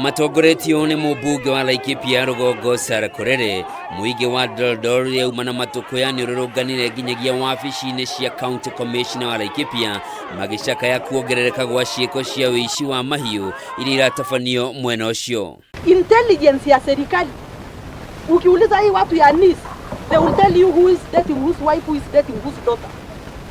Matongoretio nĩ mũmbunge wa Laikipia Rũgongo Sarah Korere, mũingĩ wa Doldol rĩauma na matũkũya nĩũrũrũnganire nginyagia wabici-inĩ cia County Commissioner wa Laikipia magĩcakaya kuongerereka gwa ciĩko cia ũici wa mahiũ iria iratabanio mwena ũcio. Intelligence ya serikali, ukiuliza hii watu ya NIS, they will tell you who is dating whose wife, who is dating whose daughter.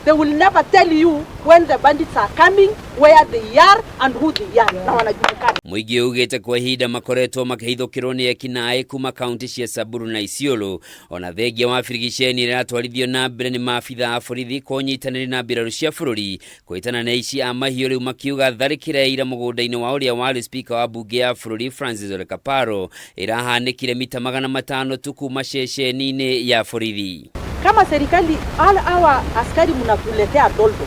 They will never tell you when the bandits are coming, where they are and who they are. Na wanajulikana. Mũingĩ ugĩte kwa ihinda makoretwo makĩhithũkĩrwo nĩ ekinaĩ kuma kaunti cia Samburu na Isiolo, ona thengia wa birigiceni ĩrĩa ĩratwarithio na mbere nĩ maabitha a borithi kwa ũnyitanĩri na mbirarũ cia bũrũri kũhĩtana na aici a mahiũ, rĩu makiuga tharĩkĩra ya ira mũgũnda-inĩ wa ũrĩa warĩ spika wa mbunge ya bũrũri Francis Ole Kaparo ĩrahanĩkire mita 500 tu kuma ceceni-inĩ ya borithi. Kama serikali, hawa askari mnatuletea Doldol,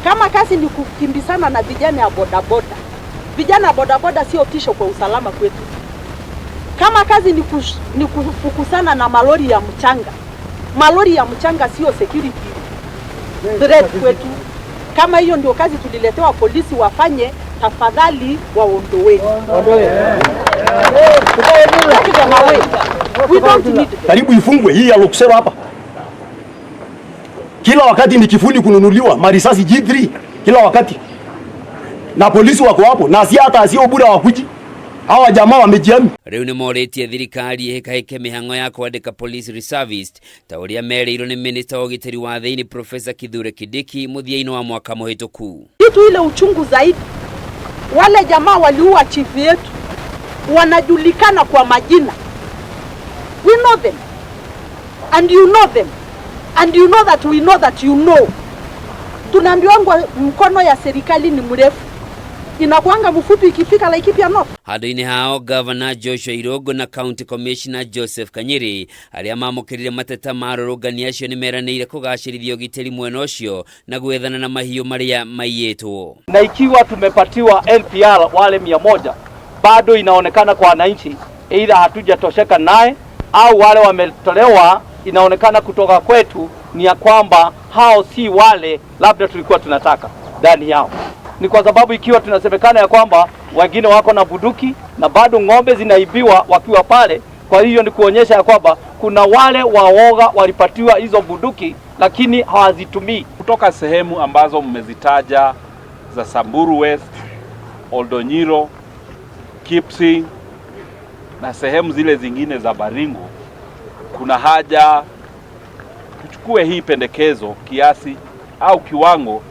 kama kazi ni kukimbizana na vijana ya bodaboda, vijana ya bodaboda sio tisho kwa usalama kwetu. Kama kazi ni kufukusana na malori ya mchanga, malori ya mchanga sio security threat kwetu. Kama hiyo ndio kazi tuliletewa polisi wafanye, tafadhali waondoweni. Take them away. We don't need them. Karibu ifungwe hii ya Loksero hapa. Kila wakati ni kifuli kununuliwa marisasi G3 kila wakati, na polisi wako hapo, na si hata sio bure wakuji. Hawa jamaa wamejiami. Rĩu nĩ morĩtie thirikari ĩhĩkahĩke mĩhang'o ya kwandĩka police reservist ta ũrĩa merĩirwo nĩ minista wa ũgitĩri wa thĩinĩ Profesa Kithure Kindiki mũthia-inĩ wa mwaka mũhĩtũku. Kitu ile uchungu zaidi, wale jamaa waliua chifu yetu wanajulikana kwa majina. We know them and you know them and you know that we know that you know. Tunaambiwa mkono ya serikali ni mrefu, inakuanga mfupi ikifika Laikipia North. Handũ-inĩ hao, Gavana Joshua Irungu na County Commissioner Joseph Kanyiri arĩa mamũkĩrire mateta ma arũrũngani acio nĩ meranĩire kũgacĩrithia ũgitĩri mwena ũcio na gwethana na mahiũ marĩa maiyĩtwo. Na ikiwa tumepatiwa LPR wale 100, bado inaonekana kwa wananchi aidha hatujatosheka naye au wale wametolewa, inaonekana kutoka kwetu ni ya kwamba hao si wale labda tulikuwa tunataka ndani yao. Ni kwa sababu ikiwa tunasemekana ya kwamba wengine wako na bunduki na bado ng'ombe zinaibiwa wakiwa pale, kwa hiyo ni kuonyesha ya kwamba kuna wale waoga walipatiwa hizo bunduki lakini hawazitumii. Kutoka sehemu ambazo mmezitaja za Samburu West, Oldonyiro, Kipsing na sehemu zile zingine za Baringo, kuna haja tuchukue hii pendekezo kiasi au kiwango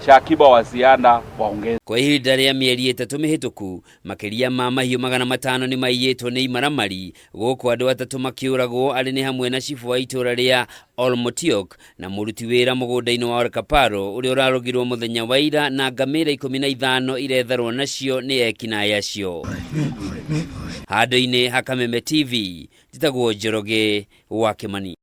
cha akiba wa ziada waongeze. Kwa ihinda rĩa mĩeri 3 mĩhĩtũku, makĩria ma mahiũ 500 nĩ maiyĩtwo nĩ imaramari, gũkũ andũ 3 makĩũragwo arĩ nĩ hamwe na cibũ wa itũũra rĩa Olmotiok na mũruti wĩra mũgũnda-inĩ wa Olkaparo ũrĩa ũrarũgirwo mũthenya wa ira na ngamĩra 15 iretharwo nacio nĩ ekinaĩ acio. Handũ-inĩ ha Kameme TV, njĩtagwo Njoroge wa Kĩmani.